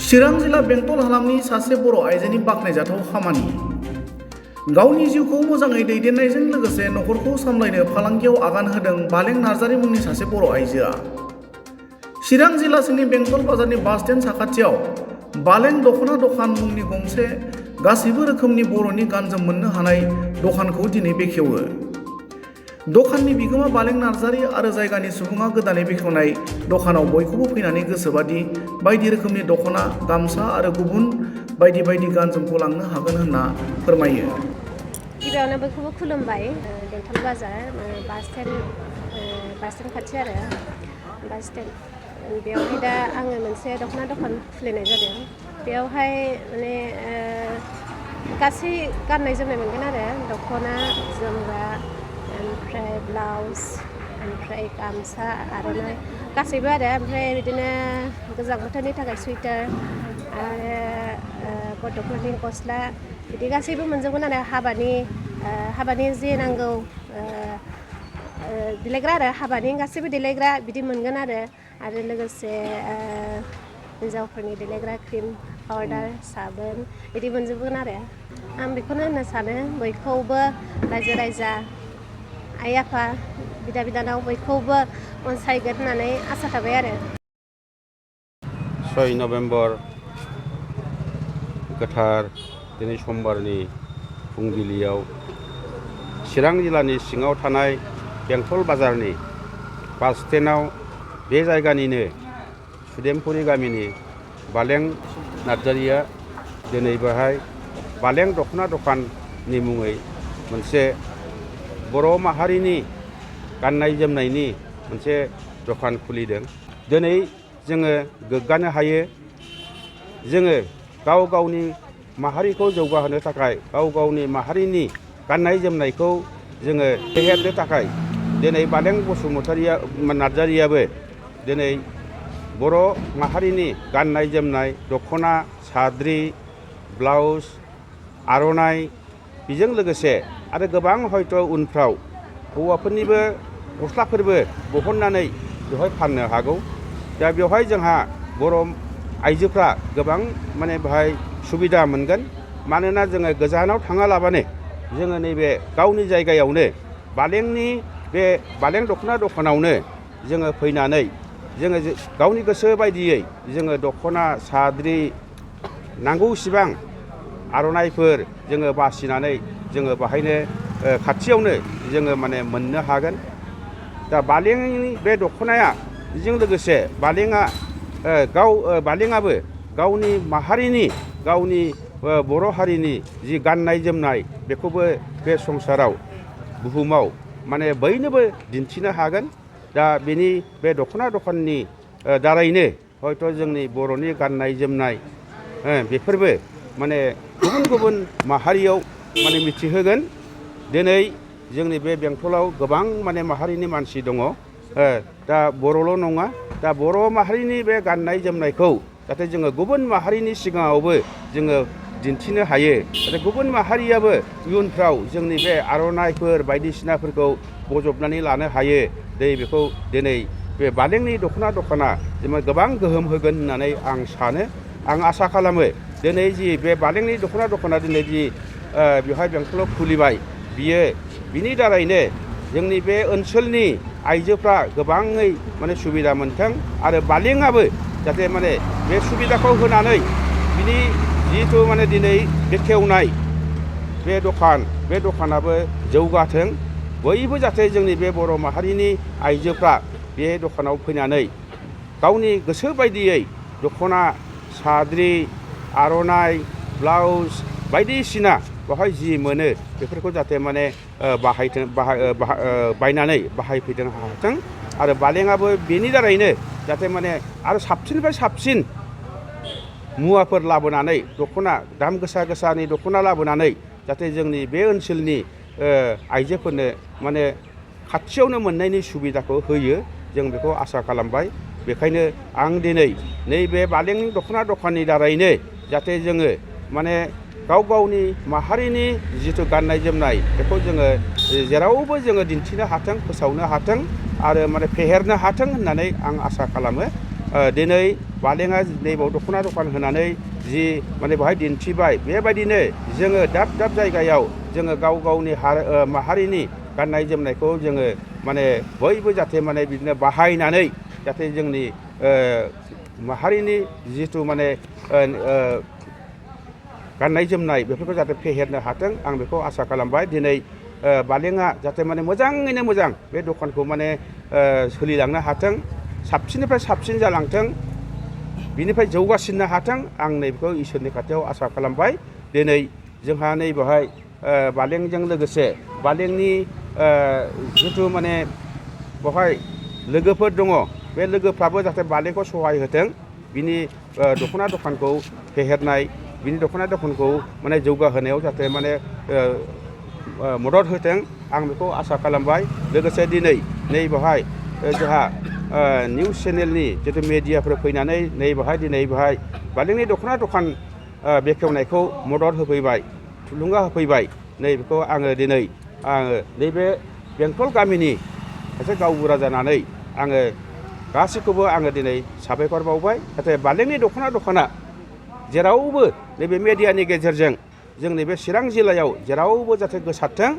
चिरां जिल्ला बेंटल हालामनि सासे बर' आइजोनि बाख्नायजाथाव खामानि। गावनि जिउखौ मोजाङै दैदेननायजों लोगोसे नखरखौ सामलायनो फालांगियाव आगान होदों बालें नार्जारी मुंनि सासे बर' आइजोआ। चिरां जिल्ला सिंनि बेंटल बाजारनि बास स्टेन्ड साखाथियाव बालें दख'ना दखान मुंनि गंसे गासैबो रोखोमनि बर'नि गानजोम मोननो हानाय दखानखौ दिनै बेखेवो। दखाननि बिगोमा बालें नार्जारी आरो जायगानि सुबुङा गोदानै बेखेवनाय दखानाव बयखौबो फैनानै गोसोबादि बायदि रोखोमनि दख'ना, गामसा आरो गुबुन बायदि बायदि गानजोमखौ लांनो हागोन होनना फोरमायो। गिबियावनो बयखौबो खुलुमबाय। बेंटल बाजार बास स्टेन्ड खाथि आरो बास स्टेन्ड बेयावहाय दा आङो मोनसे दख'ना दखान खुलिनाय जादों। बेयावहाय माने गासै गाननाय जोमनाय मोनगोन आरो दख'ना, जोमग्रा, ओमफ्राय ब्लाउस, ओमफ्राय गामसा, आर'नाइ गासैबो आरो ओमफ्राय बिदिनो गोजां बोथोरनि थाखाय सुइटार आरो गथ'फोरनि गस्ला बिदि गासैबो मोनजोबगोन आरो हाबानि जे नांगौ देलायग्रा आरो हाबानि गासैबो देलायग्रा बिदि मोनगोन आरो लोगोसे हिन्जावफोरनि देलायग्रा क्रिम, पाउडार, साबोन बिदि मोनजोबगोन आरो आं बेखौनो होननो सानो बयखौबो रायजो राजा, आइ आफा, बिदा बिनानाव बयखौबो अनसायगोन होननानै आसा थाबाय आरो। 6 नभेम्बर गोथार दिनै समबारनि फुंबिलियाव चिरां जिल्लानि सिङाव थानाय बेंटल बाजारनि बास स्टेन्डआव बे जायगानिनो सुदेमपुरि गामिनि बालें नार्जारीया दिनै बेहाय बालें दख'ना दखाननि मुङै मोनसे बर' माहारिनि गाननाय जोमनायनि मोनसे दखान खुलिदों। दिनै जोङो गोग्गानो हायो जोङो गाव गावनि माहारिखौ जौगाहोनो थाखाय गाव गावनि माहारिनि गाननाय जोमनायखौ जोङो फेहेरनो थाखाय दिनै बालें नार्जारीयाबो दिनै बर' माहारिनि गाननाय जोमनाय दख'ना, साद्रि, ब्लाउस, आर'नाइ बेजों लोगोसे आरो गोबां हयथ' उनफ्राव हौवाफोरनिबो गस्लाफोरबो बहननानै बेवहाय फाननो हागौ। दा बेवहाय जोंहा बर' आइजोफ्रा गोबां माने बेहाय सुबिदा मोनगोन। मानोना जोङो गोजानाव थाङालाबानो जोङो नैबे गावनि जायगायावनो बालेंनि बे बालें दख'ना दखानावनो जोङो फैनानै जोङो गावनि गोसो बायदियै जोङो दख'ना, साद्रि नांगौसिबां आर'नाइफोर जोङो बासिनानै जोङो बाहायनो खाथियावनो जोङो माने मोननो हागोन। दा बालेंनि बे दख'नाया बेजों लोगोसे बालेंआबो गावनि माहारिनि गावनि बर' हारिनि जि गाननाय जोमनाय बेखौबो बे संसाराव बुहुमाव माने बयनोबो दिन्थिनो हागोन। दा बेनि बे दख'ना दखाननि दारैनो हयथ' जोंनि बर'नि गाननाय जोमनाय बेफोरबो माने गुबुन गुबुन माहारियाव माने मिथिहोगोन। दिनै जोंनि बे बेंटलाव गोबां माने माहारिनि मानसि दङ। दा बर'ल' नङा, दा बर' माहारिनि बे गाननाय जोमनायखौ जाहाथे जोङो गुबुन माहारिनि सिगाङावबो जोङो दिन्थिनो हायो। जाहाथे गुबुन माहारियाबो इयुनफ्राव जोंनि बे आर'नाइफोर बायदिसिनाफोरखौ बजबनानै लानो हायो। बेखौ दिनै बे बालेंनि दख'ना दखाना गोबां गोहोम होगोन होननानै आं सानो। आं आसा खालामो दिनै जि बे बालेंनि दख'ना दखाना दिनै जि बेवहाय बेंटलाव खुलिबाय बिनि दारैनो जोंनि बे ओनसोलनि आइजोफ्रा गोबाङै माने सुबिदा मोनथों आरो बालेंआबो जाहाथे माने बे सुबिदाखौ होनानै बिनि जिहेथु माने दिनै बेखेवनाय बे दखानाबो जौगाथों। बयबो जाहाथे जोंनि बे बर' माहारिनि आइजोफ्रा बे दखानाव फैनानै गावनि गोसो बायदियै दख'ना, साद्रि, आर'नाइ, ब्लाउस बायदिसिना बेवहाय जि मोनो बेफोरखौ जाहाथे माने बायनानै बाहायफैनो हाथों आरो बालेंआबो बेनि दारैनो जाहाथे माने आरो साबसिननिफ्राय साबसिन मुवाफोर लाबोनानै दख'ना दाम गोसानि दख'ना लाबोनानै जाहाथे जोंनि बे ओनसोलनि आइजोफोरनो माने खाथियावनो मोननायनि सुबिदाखौ होयो जों बेखौ आसा खालामबाय। बेखायनो आं दिनै नैबे बालेंनि दख'ना दखाननि दारैनो जाहाथे जोङो माने गाव गावनि माहारिनि जिथु गाननाय जोमनाय बेखौ जोङो जेरावबो जोङो दिन्थिनो हाथों, फोसावनो हाथों आरो माने फेहेरनो हाथों होननानै आं आसा खालामो। दिनै बालेङा नैबाव दख'ना दखान होनानै जि माने बेवहाय दिन्थिबाय बेबायदिनो जोङो दाब दाब जायगायाव जोङो गाव गावनि माहारिनि गाननाय जोमनायखौ जोङो माने बयबो जाहाथे माने बिदिनो बाहायनानै जाहाथे जोंनि माहारिनि जिथु माने गाननाय जोमनाय बेफोरखौ जाहाथे फेहेरनो हाथों आं बेखौ आसा खालामबाय दिनै बालेङा जाहाथे माने मोजाङैनो मोजां बे दखानखौ माने सोलिलांनो हाथों साबसिननिफ्राय साबसिन जालांथों बिनिफ्राय जौगासिननो हाथों आं नैबेखौ इसोरनि खाथियाव आसा खालामबाय दिनै जोंहा नै बेवहाय बालेंजों लोगोसे बालेंनि जिथु माने बेवहाय लोगोफोर दङ बे लोगोफ्राबो जाहाथे बालेंखौ सहाय होथों बिनि दख'ना दखानखौ फेहेरनाय बिनि दख'ना दखानखौ माने जौगाहोनायाव जाहाथे माने मदद होथों आं बेखौ आसा खालामबाय लोगोसे दिनै नै बेवहाय जोंहा निउस चेनेलनि जितु मेडियाफोर फैनानै नै बेवहाय दिनै बेवहाय बालेंनि दख'ना दखान बेखेवनायखौ मदद होफैबाय थुलुंगा होफैबाय नै बेखौ आङो दिनै नैबे बेंटल गामिनि सासे गावबुरा जानानै आङो गासैखौबो आङो दिनै साबायखर बावबाय नाथाय बालेंनि दख'ना दखाना जेरावबो नैबे मेडियानि गेजेरजों जोंनि बे चिरां जिल्लायाव जेरावबो जाहाथे गोसारथों